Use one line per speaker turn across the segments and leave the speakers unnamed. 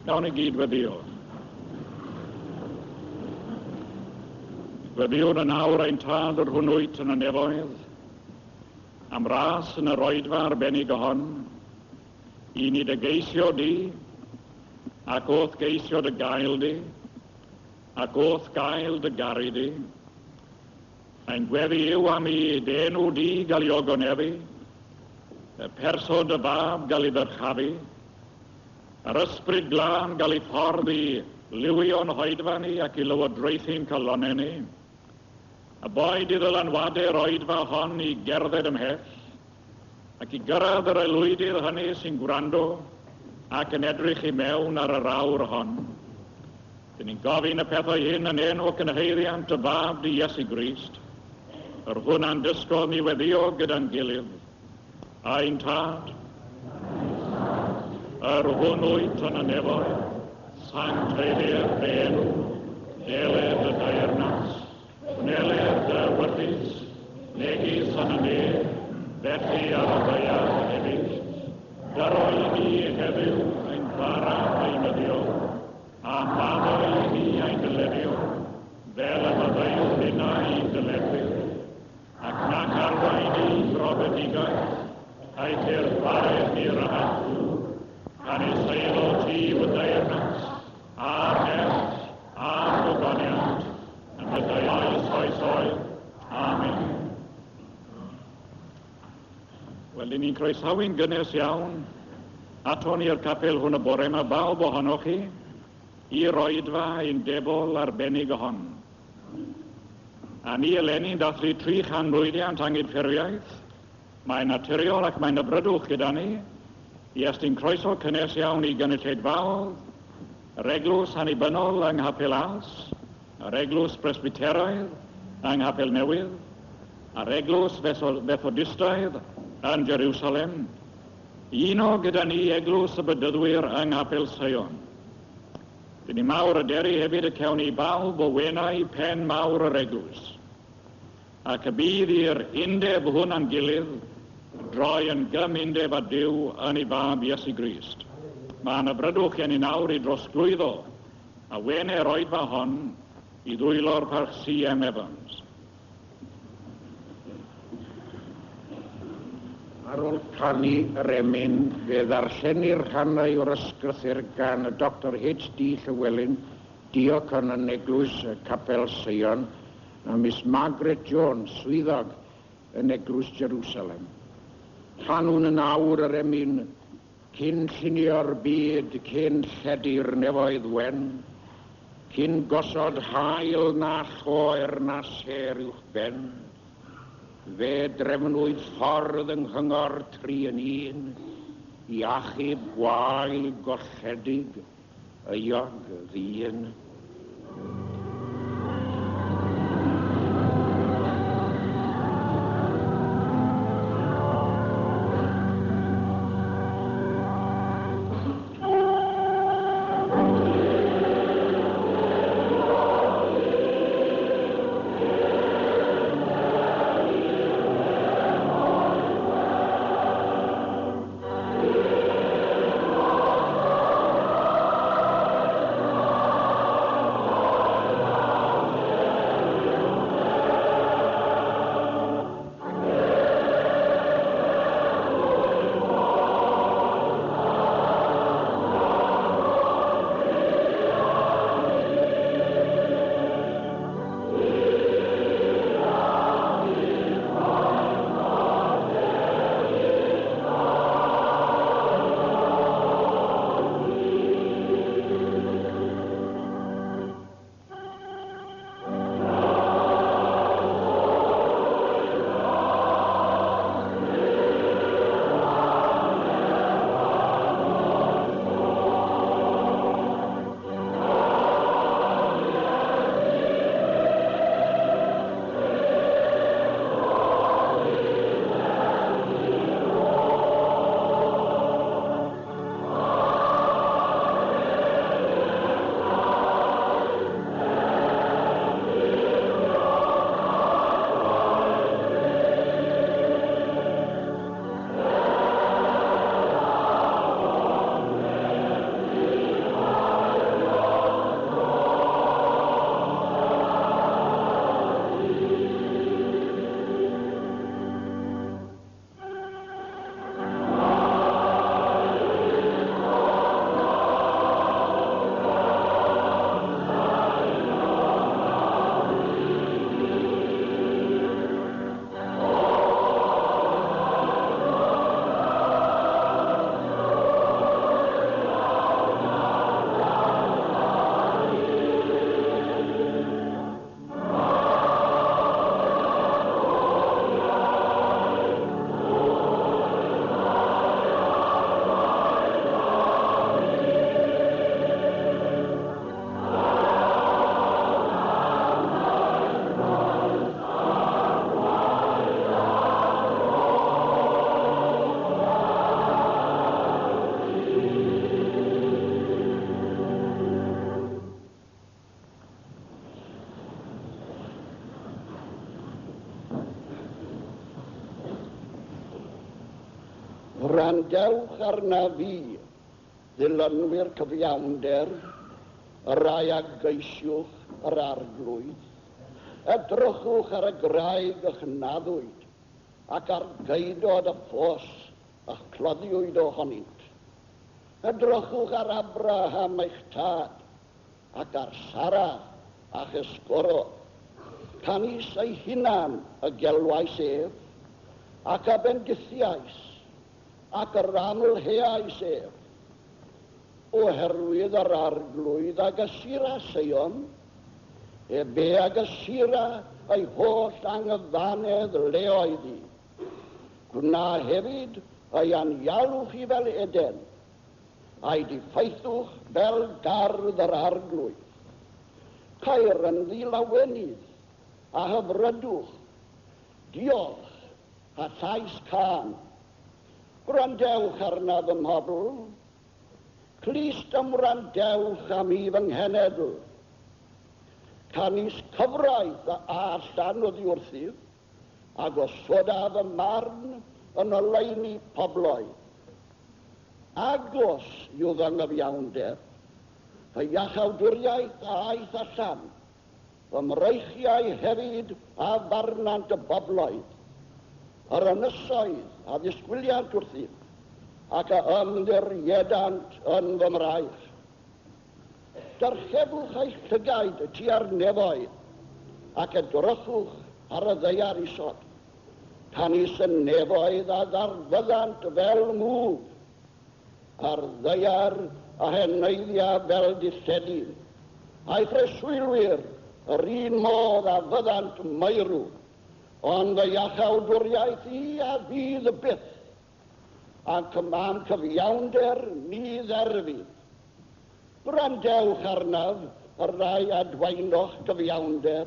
Nawn ni gyd weddio. Gweddiwn yn awr ein tad yr hwn wyt yn y nefoedd, am ras yn yr oedfa arbennig hon, i ni dy geisio di, ac o'th geisio dy gael di, ac o'th gael dy garu di. Ein gweddi yw am i dy enw di gael ei ogoneddu, y person dy fab gael ei ddyrchafu, yr ysbryd glân gael ei ffordd i liwio'n hoedfa ni ac i lywodraethu'n calonnau ni. A boed i ddylanwadau'r oedfa hon i gerdded ymhell ac i gyrraedd yr aelwydydd hynny sy'n gwrando ac yn edrych i mewn ar yr awr hon. Dyn ni'n gofyn y pethau hyn yn enw cynheiddiant y fab di Iesu Grist, yr hwn a'n dysgodd ni weddio gyda'n gilydd. Ein tad, yr hwn wyt yn y nefoedd, sancteiddir dy enw, deled dy deyrnas, gwneler dy ewyllys, megis yn y nef, felly ar y ddaear hefyd. Dyro i ni heddiw ein bara beunyddiol, a maddau i ni ein dyledion, fel y maddeuwn ninnau i'n dyledwyr. Ac nac arwain ni i brofedigaeth, eithr gwared ni rhag drwg, canys eiddo ti yw y deyrnas, a'r nerth, a'r gogoniant, yn y oes oesoedd. Amen. Wel, dyn ni'n croesawu'n gynnes iawn aton i'r capel hwn y bore yma, bawb ohonoch chi, i'r oedfa undebol arbennig hon. A ni eleni'n dathlu 300 mlwyddiant angydffurfiaeth. Mae'n naturiol ac mae'n hyfrydwch gyda ni i estyn croeso cynnes iawn i gynulleidfaoedd, yr eglwys annibynnol yng Nghapel As, yr eglwys Presbyteraidd yng Nghapel Newydd, a'r eglwys Methodistaidd yn Jerusalem, i uno gyda ni eglwys y Bedyddwyr yng Nghapel Seion. Dyn ni mawr hyderu hefyd y cewn ni bawb o wenau pen mawr yr eglwys, ac y bydd i'r undeb hwn a'n gilydd droi yn gymundeb â Duw yn ei fab Iesu Grist. Mae yna brydwch gen i nawr i drosglwyddo a wenau'r oedfa hon i ddwylo'r parch C.M. Evans.
Ar ôl canu yr emyn, fe ddarllenir rhannau o'r ysgrythur gan y Dr H.D. Llewelyn, diacon yn Eglwys y Capel Seion, a Miss Margaret Jones, swyddog yn Eglwys Jerusalem. Canwn yn awr yr emyn cyn llunio'r byd, cyn lledu'r nefoedd wen, cyn gosod haul na lloer na sêr uwch ben. Fe drefnwyd ffordd yng nghyngor tri yn un i achub gwael golledig euog ddyn.
Wrandewch arna fi, ddilynwyr cyfiawnder, y rai a geisiwch yr arglwydd. Edrychwch ar y graig y'ch naddwyd, ac ar geudod y ffos y'ch cloddiwyd ohonynt. Edrychwch ar Abraham eich tad, ac ar Sara a'ch esgorodd. Canys ei hunan y gelwais ef, ac a bendithiais, ac yr amlheais ef. Oherwydd yr arglwydd a gysura Seion, efe a gysura ei holl anghyfanedd leoedd hi. Gwna hefyd ei anialwch hi fel Eden, a'i diffaethwch fel gardd yr arglwydd. Ceir ynddi lawenydd a hyfrydwch, diolch a llais cân. Gwrandewch arnaf fy mhobl, clust am wrandewch am i fy nghenedl. Canys cyfraith a allan oddi wrthyf, a gosodaf fy marn yn oleuni pobloedd. Agos yw fy nghyfiawnder, fy iachawdwriaeth a aeth allan, fy mreichiau hefyd a farnant y bobloedd. Yr ynysoedd a ddisgwyliant wrthyf, ac a ymddiriedant yn fy mraich. Dyrchefwch eich llygaid tua'r nefoedd, ac edrychwch ar y ddaear isod. Canys y nefoedd a ddarfyddant fel mwg, a'r ddaear a heneiddia fel dilledyn, a'i phreswylwyr yr un modd a fyddant meirw, ond fy iachawdwriaeth i a fydd byth, ac am cyfiawnder ni dderfydd. Gwrandewch arnaf y rai adwaenoch gyfiawnder,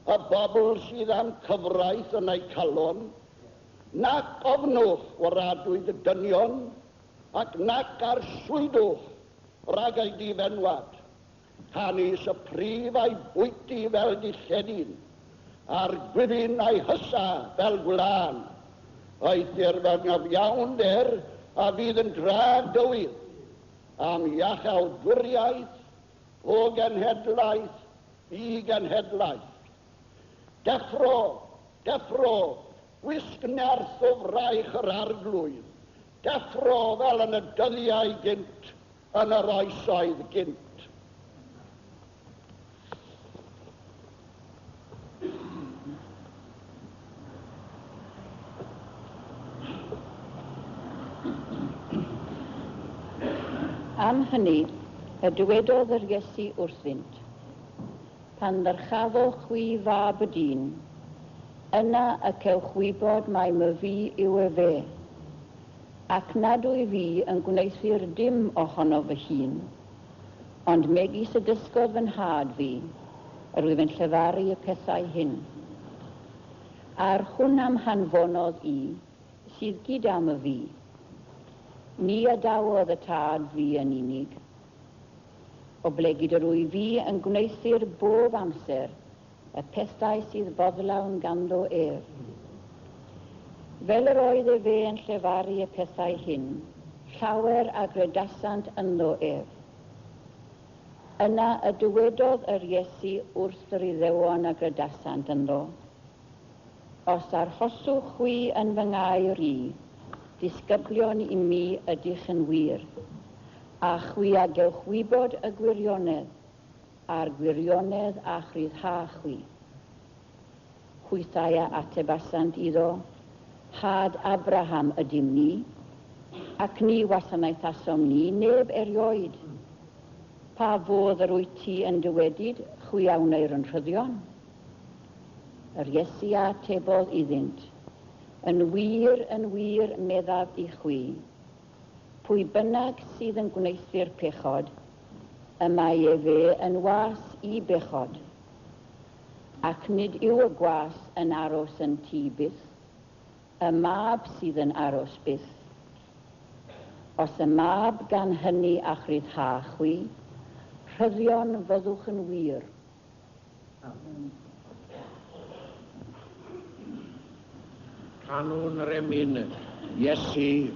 y bobl sydd am cyfraith yn eu calon, nac ofnwch waradwydd y dynion, ac nac arswydwch rhag ei difenwad. Canys y prif a'i bwyty fel dilledyn, a'r gwifyn a'i hysa fel gwlân. Eithr fy nghyfiawnder a fydd yn dragywydd, am iachawdwriaeth o genhedlaeth i genhedlaeth. Deffro, deffro, gwisg nerth o fraich yr arglwydd. Deffro fel yn y dyddiau gynt, yn yr oesoedd gynt.
Am hynny, y dywedodd yr Iesu wrthynt, pan ddyrchafoch chwi fab y dyn, yna y cewch wybod mai myfi yw efe, ac nad wyf fi yn gwneuthur dim ohono fy hun, ond megis y dysgodd fy nhad fi, yr wyf yn llefaru y pethau hyn. A'r hwn am hanfonodd i, sydd gyda myfi. Ni adawodd y tad fi yn unig. Oblegid yr wyf fi yn gwneuthur bob amser y pethau sydd boddlawn ganddo ef. Fel yr oedd efe yn llefaru y pethau hyn, llawer a gredasant ynddo ef. Yna y dywedodd yr Iesu wrth yr Iddewon a gredasant ynddo, os arhoswch chwi yn fy ngair i, disgyblion i mi ydych yn wir, a chwi a gewch wybod y gwirionedd, a'r gwirionedd a chryfha chwi. Hwythau a atebasant iddo, had Abraham ydym ni, ac ni wasanaethasom ni neb erioed. Pa fodd yr wyt ti yn dywedyd, chwi a wneir yn rhyddion? Yr Iesu a atebodd iddynt, yn wir, meddaf i chwi, pwy bynnag sydd yn gwneuthur pechod, y mae efe yn was i bechod. Ac nid yw y gwas yn aros yn tŷ byth, y mab sydd yn aros byth. Os y mab gan hynny a chryfha chwi, rhyddion fyddwch yn wir.
Amen. Canwn yr emyn, Iesu,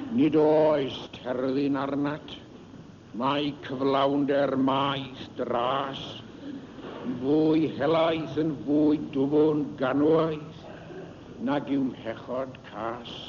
Nid oes terfyn arnat, mae cyflawnder maith dras, yn fwy helaeth yn fwy dwfwn ganwaith nag yw mhechod cas.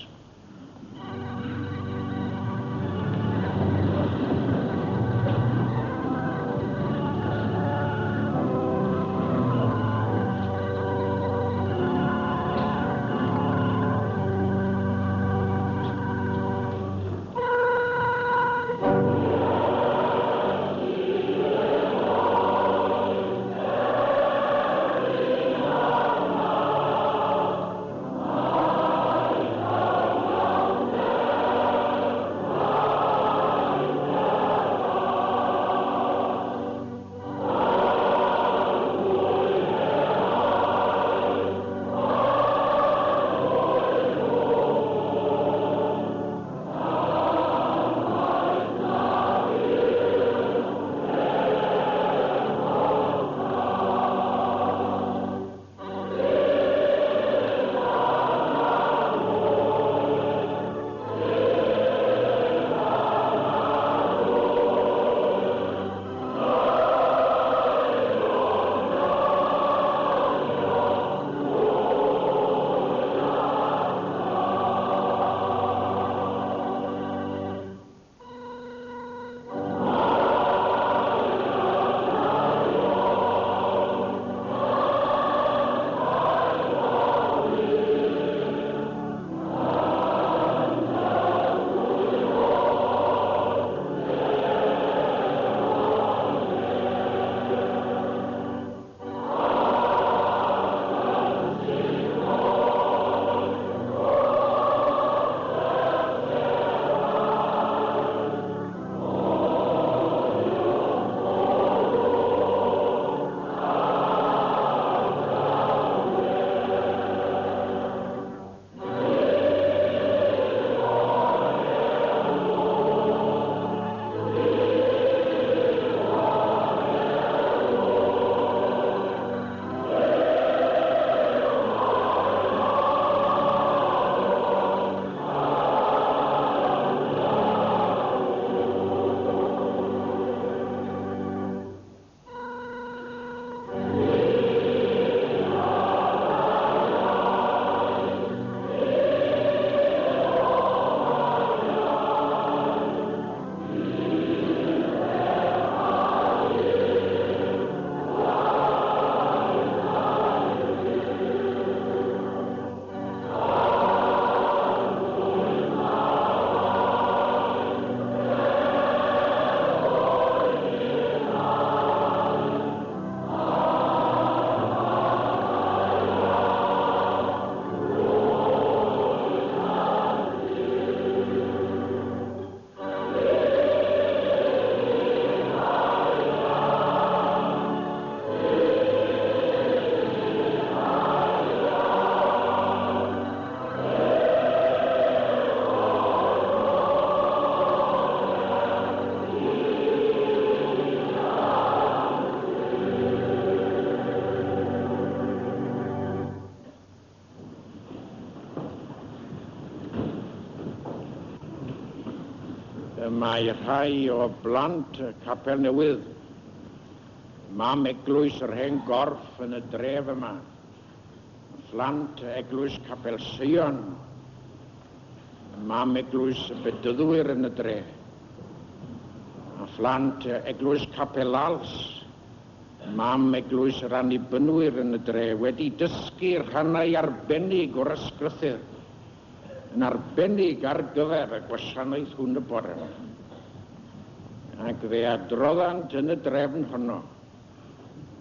Mae rhai o blant y Capel Newydd, mam eglwys yr hen gorff yn y dref yma, phlant eglwys Capel Seion, mam eglwys y Bedyddwyr yn y dre, a phlant eglwys Capel Als, mam eglwys yr Annibynwyr yn y dre, wedi dysgu rhannau arbennig o'r ysgrythur, yn arbennig ar gyfer y gwasanaeth hwn y bore yma. Ac fe adroddant yn y drefn honno.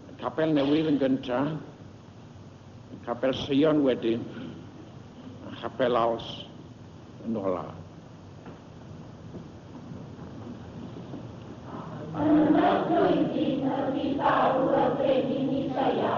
Y Capel Newydd yn gyntaf, y Capel Seion wedyn, a Chapel Als yn ola.
Yn y flwyddyn y bu farw y brenin Isaia,